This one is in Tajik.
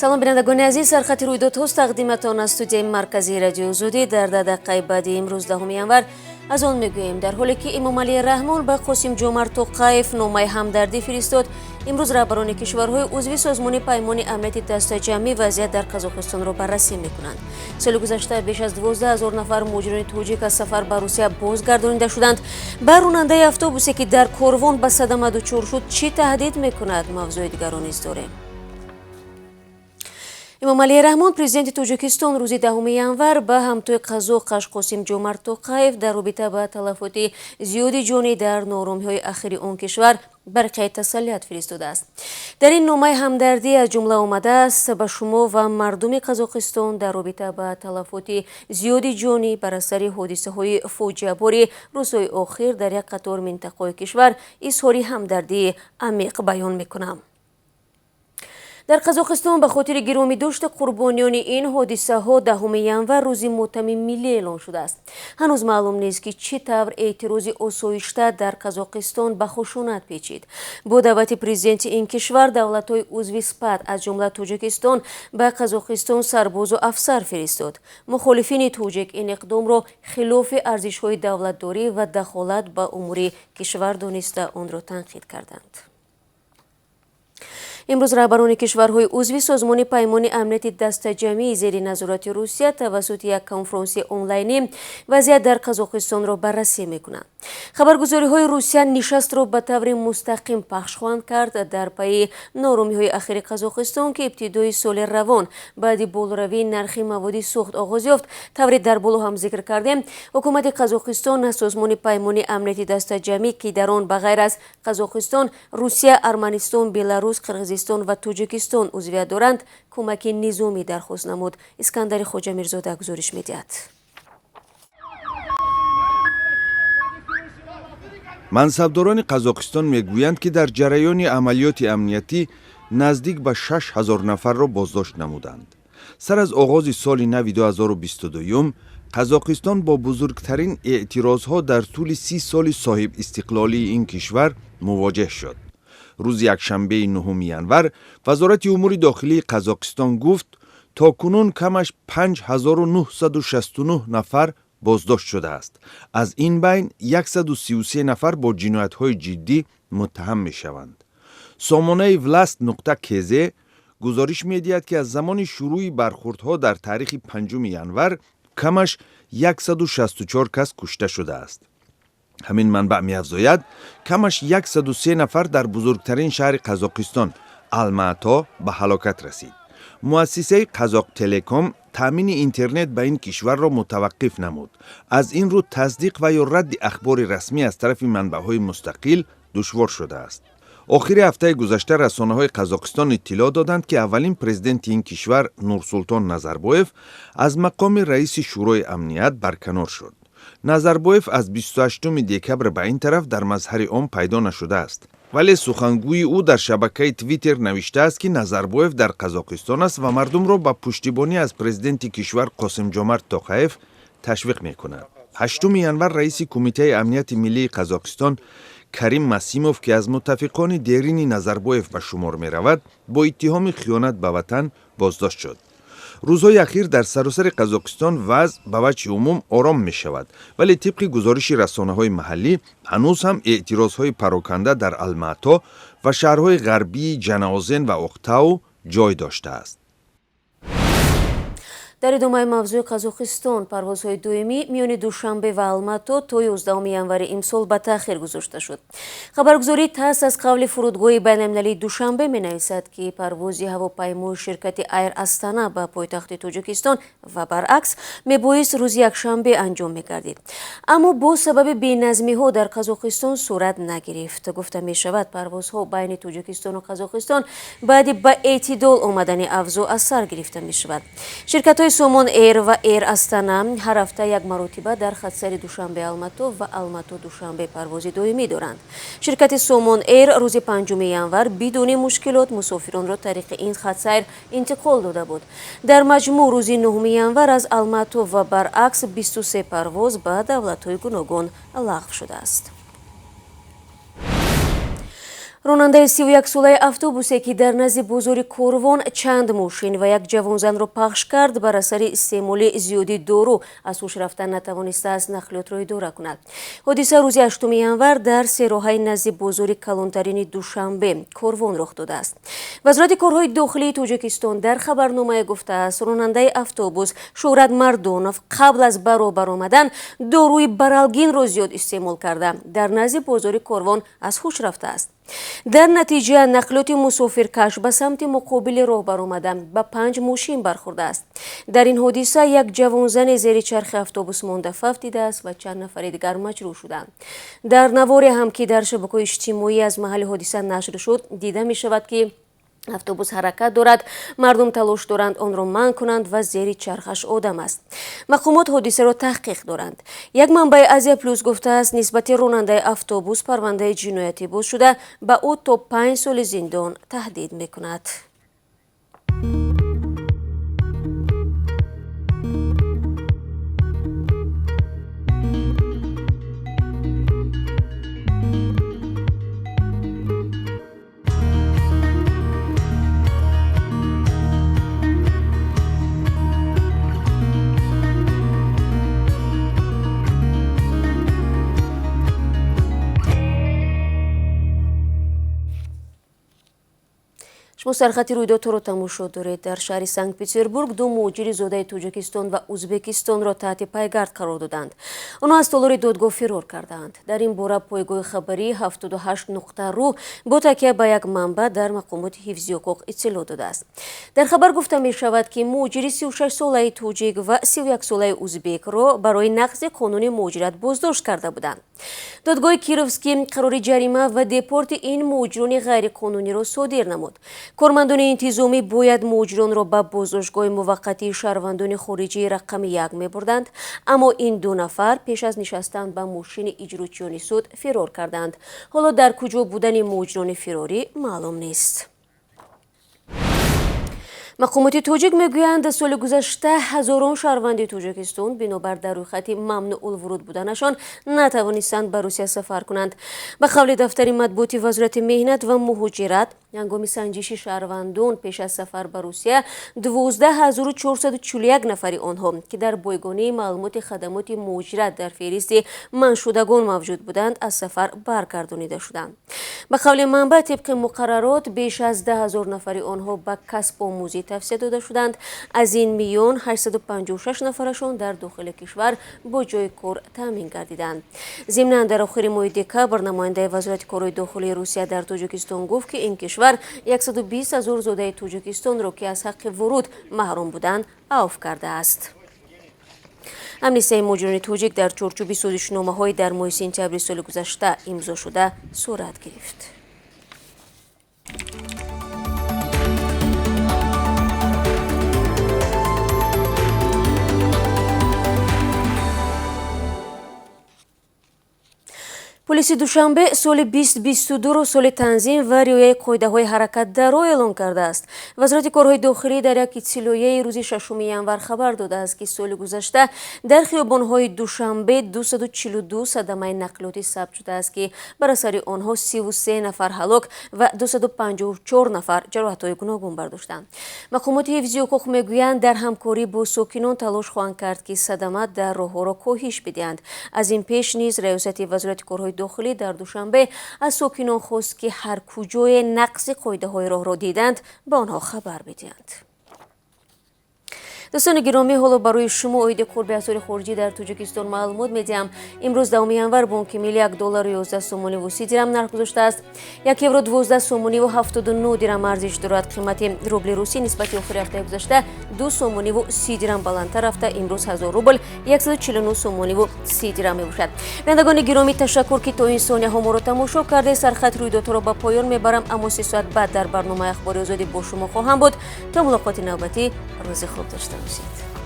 Салом, бинандагони азиз. Сархати рӯйдодҳост тақдиматон аз студияи марказии Радиои Озодӣ. Дар 10 дақиқаи баъди имрӯз, 10 январ, аз он мегӯем: дар ҳоле ки Эмомалӣ Раҳмон ба Қосимҷомарт Тоқаев номаи ҳамдардӣ фиристод, имрӯз раҳбарони кишварҳои узви Созмони Паймони Амнияти Дастаҷамъӣ вазъият дар Қазоқистонро баррасӣ мекунанд. Соли гузашта беш аз 12 000 нафар муҳоҷирони тоҷик аз сафар ба Русия бозгардонида шуданд. Ба ронандаи автобусе, ки дар корвон ба садама дучор шуд, чӣ таҳдид мекунад? Мавзӯи дигарро низ дорем. Эмомалӣ Раҳмон, президенти Тоҷикистон, рӯзи 10 январ ба ҳамтои қазоқаш Қосимҷомарт Тоқаев дар робита ба талафоти зиёди ҷонӣ дар нооромиҳои ахири он кишвар барқияи тасаллият фиристодааст. Дар ин номаи ҳамдардӣ аз ҷумла омадааст: ба шумо ва мардуми Қазоқистон дар робита ба талафоти зиёди ҷонӣ бар асари ҳодисаҳои фоҷиабори рӯзҳои охир дар як қатор минтақаҳои кишвар изҳори ҳамдардии амиқ баён мекунам. Дар Қазоқистон ба хотири гиромӣ дошти қурбониёни ин ҳодисаҳо 10 январ рӯзи мотами миллӣ эълон шудааст. Ҳанӯз маълум нест, ки чӣ тавр эътирози осоишта дар Қазоқистон ба хушунат печид. Бо даъвати президенти ин кишвар давлатҳои узви СПАТ, аз ҷумла Тоҷикистон, ба Қазоқистон сарбозу афсар фиристод. Мухолифини тоҷик ин иқдомро хилофи арзишҳои давлатдорӣ ва дахолат ба умури кишвар дониста, онро танқид карданд. Имрӯз раҳбарони кишварҳои узви Созмони Паймони Амнияти Дастаҷамъии зери назорати Русия тавассути як конфронси онлайнӣ вазъият дар Қазоқистонро баррасӣ мекунанд. Хабаргузориҳои Русия нишастро ба таври мустақим пахш хоҳанд кард. Дар пайи нооромиҳои ахири Қазоқистон, ки ибтидои соли равон баъди болоравии нархи маводи сӯхт оғоз ёфт, тавре дар боло ҳам зикр кардем, ҳукумати Қазоқистон аз Созмони Паймони Амнияти Дастаҷамъӣ, ки дар он ба ғайр аз Қазоқистон, Русия, Арманистон, Беларус, Қирғизистон ва Тоҷикистон узвият доранд, кӯмаки низомӣ дархост намуд. Искандари Хоҷамирзода гузориш медиҳад. Мансабдорони Қазоқистон мегӯянд, ки дар ҷараёни амалиёти амниятӣ наздик ба 6000 нафарро боздошт намуданд. Сар аз оғози соли нави 2022 Қазоқистон бо бузургтарин эътирозҳо дар тӯли 30 соли соҳибистиқлолии ин кишвар мувоҷеҳ шуд. Рӯзи якшанбеи 9 январ Вазорати умури дохилии Қазоқистон гуфт, то кунун камаш 5969 нафар боздошт шудааст. Аз ин байн 133 нафар бо ҷиноятҳои ҷиддӣ муттаҳам мешаванд. Сомонаи власт нуқта кз гузориш медиҳад, ки аз замони шурӯъи бархурдҳо дар таърихи 5 январ камаш 164 кас кушта шудааст. Ҳамин манбаъ меафзояд, камаш 103 нафар дар бузургтарин шаҳри Қазоқистон, Алмаато, ба ҳалокат расид. Муассисаи Қазоқтелеком таъмини интернет ба ин кишварро мутаваққиф намуд. Аз ин рӯ тасдиқ ва ё радди ахбори расмӣ аз тарафи манбаъҳои мустақил душвор шудааст. Охири ҳафтаи гузашта расонаҳои Қазоқистон иттилоъ доданд, ки аввалин президенти ин кишвар Нурсултон Назарбоев аз мақоми раиси Шӯрои амният барканор шуд. Назарбоев аз 28 декабр ба ин тараф дар мазҳари ом пайдо нашудааст, вале сухангӯи ӯ дар шабакаи Твиттер навиштааст, ки Назарбоев дар Қазоқистон аст ва мардумро ба пуштибонӣ аз президенти кишвар Қосимҷомарт Тоқаев ташвиқ мекунад. 8 январ раиси Кумитаи амнияти миллии Қазоқистон Карим Масимов, ки аз муттафиқони дерини Назарбоев ба шумор меравад, бо иттиҳоми хиёнат ба ватан боздошт шуд. Рӯзҳои ахир дар саросари Қазоқистон вазъ ба ваҷҳи умум ором мешавад, вале тибқи гузориши расонаҳои маҳаллӣ ҳанӯз ҳам эътирозҳои пароканда дар Алмаато ва шаҳрҳои ғарбии Ҷанаозен ва Оқтау ҷой доштааст. Дар идомаи мавзӯи Қазоқистон, парвозҳои доимӣ миёни Душанбе ва Алмато то 11 январи имсол ба таъхир гузошта шуд. Хабаргузории ТАСС аз қавли фурудгоҳи байналмилалии Душанбе менависад, ки парвози ҳавопаймои ширкати Айр Астана ба пойтахти Тоҷикистон ва баръакс мебоист рӯзи якшанбе анҷом мегардид, аммо бо сабаби беназмиҳо дар Қазоқистон сурат нагирифт. Гуфта мешавад, парвозҳо байни Тоҷикистону Қазоқистон баъди ба эътидол омадани авзоъ аз сар гирифта мешавад. Ширкатҳои Сомон Эйр ва Эйр Астана ҳар ҳафта як маротиба дар хатсайри Душанбе Алмато ва Алмато Душанбе парвози доимӣ доранд. Ширкати Сомон Эйр рӯзи 5 январ бидуни мушкилот мусофиронро тариқи ин хатсайр интиқол дода буд. Дар маҷмӯъ рӯзи 9 январ аз Алмато ва баръакс 23 парвоз ба давлатҳои гуногун лағв шудааст. Ронандаи 31-солаи автобусе, ки дар назди бозори Корвон чанд мошин ва як ҷавонзанро пахш кард, бар асари истеъмоли зиёди дору аз ҳуш рафтан натавонистааст нақлиётро идора кунад. Ҳодиса рӯзи 8 январ дар сероҳаи назди бозори калонтарини Душанбе Корвон рух додааст. Вазорати корҳои дохилии Тоҷикистон дар хабарномае гуфтааст, ронандаи автобус Шӯҳрат Мардонов қабл аз ба роҳ баромадан доруи баралгинро зиёд истеъмол карда, дар назди бозори Корвон аз ҳуш рафтааст. Дар натиҷа нақлиёти мусофиркаш ба самти муқобили роҳ баромада ба 5 мошин бархӯрдааст. Дар ин ҳодиса як ҷавонзане зери чархи автобус монда фавтидааст ва чанд нафари дигар маҷрӯҳ шуданд. Дар наворе ҳам, ки дар шабакаҳои иҷтимоӣ аз маҳалли ҳодиса нашр шуд, дида мешавад, ки автобус ҳаракат дорад, мардум талош доранд онро манъ кунанд ва зери чархаш одам аст. Мақомот ҳодисаро таҳқиқ доранд. Як манбаи Азия Плюс гуфтааст, нисбати ронандаи автобус парвандаи ҷиноятӣ боз шуда, ба ӯ то 5 соли зиндон таҳдид мекунад. Шумо сархати рӯйдодҳоро тамошо доред. Дар шаҳри Санкт-Петербург ду муҳоҷири зодаи Тоҷикистон ва Ӯзбекистонро таҳти пайгард қарор доданд. Онҳо аз толори додгоҳ фирор кардаанд. Дар ин бора пойгоҳи хабарии 78.ru бо такя ба як манбаъ дар мақомоти ҳифзи ҳуқуқ иттилоъ додааст. Дар хабар гуфта мешавад, ки муҳоҷири 36-солаи тоҷик ва 31-солаи ӯзбекро барои нақзи қонуни муҳоҷират боздошт карда буданд. Додгоҳи Кировский қарори ҷарима ва депорти ин муҳоҷирони ғайриқонуниро содир намуд. Кормандони интизомӣ бояд муҳоҷиронро ба боздоштгоҳи муваққатии шаҳрвандони хориҷии рақами 1 мебурданд, аммо ин ду нафар пеш аз нишастан ба мошини иҷрочиёни суд фирор карданд. Ҳоло дар куҷо будани муҳоҷирони фирорӣ маълум нест. Мақомоти тоҷик мегӯянд, соли гузашта ҳазорон шаҳрванди Тоҷикистон бинобар дар рӯйхати мамнуъулвуруд буданашон натавонистанд ба Русия сафар кунанд. Ба қавли дафтари матбуоти Вазорати меҳнат ва муҳоҷират, ҳангоми санҷиши шаҳрвандон пеш аз сафар ба Русия 12441 нафари онҳо, ки дар бойгонии маълумоти хадамоти муҳоҷират дар феҳристи манъшудагон мавҷуд буданд, аз сафар баргардонида шуданд. Ба қавли манбаъ, тибқи муқаррарот беш аз 10 000 нафари онҳо ба касбомӯзӣ тавсия дода шуданд. Аз ин миён 856 нафарашон дар дохили кишвар бо ҷои кор таъмин гардиданд. Зимнан дар охири моҳи декабр намояндаи Вазорати корҳои дохилии Русия дар Тоҷикистон гуфт, ки ин кишвар 120 000 зодаи Тоҷикистонро, ки аз ҳаққи вуруд маҳрум буданд, авф кардааст. Амнистияи муҳоҷирони тоҷик дар чорчӯби созишномаҳои дар моҳи сентябри соли гузашта имзо шуда сурат гирифт. Полиси Душанбе соли 2022-ро соли танзим ва риояи қоидаҳои ҳаракат дар роҳ эълон кардааст. Вазорати корҳои дохилӣ дар як иттилоияи рӯзи 6 январ хабар додааст, ки соли гузашта дар хиёбонҳои Душанбе 242 садамаи нақлиётӣ сабт шудааст, ки бар асари онҳо 33 нафар ҳалок ва 254 нафар ҷароҳатҳои гуногун бардоштанд. Мақомоти ҳифзи ҳуқуқ мегӯянд, дар ҳамкорӣ бо сокинон талош хоҳанд кард, ки садама дар роҳҳоро коҳиш бидиҳанд. Аз ин пеш низ раёсати Вазорати корҳои дохилӣ дар Душанбе аз сокинон хост, ки ҳар куҷое нақзи қоидаҳои роҳро диданд, ба онҳо хабар бидиҳанд. Дӯстони гиромӣ, ҳоло барои шумо оиди қурби асъори хориҷӣ дар Тоҷикистон маълумот медиҳам. Имрӯз 10 январ Бонки Миллӣ 1 доллару 11 сомонӣ ва 30 дирам нарх гузоштааст. 1 евро 12 сомонӣ ва 79 дирам арзиш дорад. Қимати рубли русӣ нисбати охири ҳафтаи гузашта 2 сомонӣ ва 30 дирам баландтар рафта, имрӯз 1000 рубл 149 сомонӣ ва 30 дирам мебошад. Бинандагони гиромӣ, ташаккур, ки то ин сонияҳо моро тамошо кардед. Сархати рӯйдодҳоро ба поён мебарам, аммо 3 соат баъд дар барномаи Ахбори Озодӣ бо шумо хоҳам буд. То мулоқоти навбатӣ, рӯзи хуб дошта бошед.